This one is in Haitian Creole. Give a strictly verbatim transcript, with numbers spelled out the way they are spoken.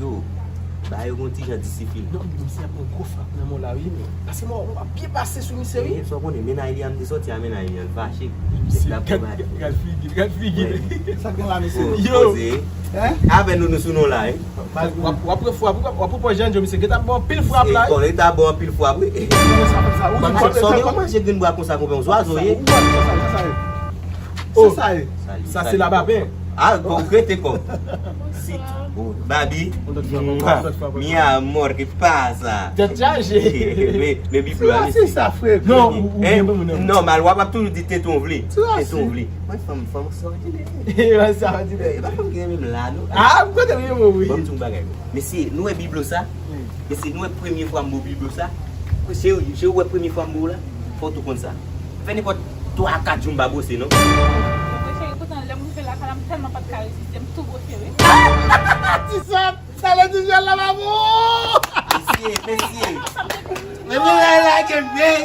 Yo, ba yo gon ti jan disipil. Non, misye ap pran gwo frap nan men w la, wi. Paske mwen, mwen ap byen pase sou misye, wi. Sa w konnen, mennaj li a m te soti a mennaj li an, l fache. Misye ap pran bagay. Gad figi, gad figi. Sa k gen la, mesye? Yo. Avè nou, nou sou non la, wi. W ap pran frap, w ap pran jan djo, misye. Gen ta bon anpil frap la. Bon, li ta bon anpil frap, wi. Sòm yo manje grenn bwa konsa, konpè, yon zwazo ye. Se sa ye. Sa se labapen. Ah, bon, rete kòm. Si, Babi, mi amor, que pasa? Tèt chaje. Men, men Biblo a, mesye. Sa frè. Non, ou, ou gen moun. Nòmal, w ap toujou di tete w vle. Tete w vle. Mwen fanm, fanm sa w di. Mwen sa w di. E pa fanm ki renmen m la, non. Ah, m kontan renmen w, wi. Bon, m di yon bagay. Mesye, nou wè Biblo sa? Mesye, nou wè premye fwa m bo Biblo sa? Cheri, cheri, ou wè premye fwa m bo la? Fò w tou konn sa. Fè nenpòt twa a kat jou m pa bwose, non. Mwen cheri, poutan lè m rive lakay la, m tèlman pa t ka reziste, m tou bwose, wi. Ti sa, sa lè di jèl la pa bon. Mesye, mesye. Mesye, la, la, ke bèl.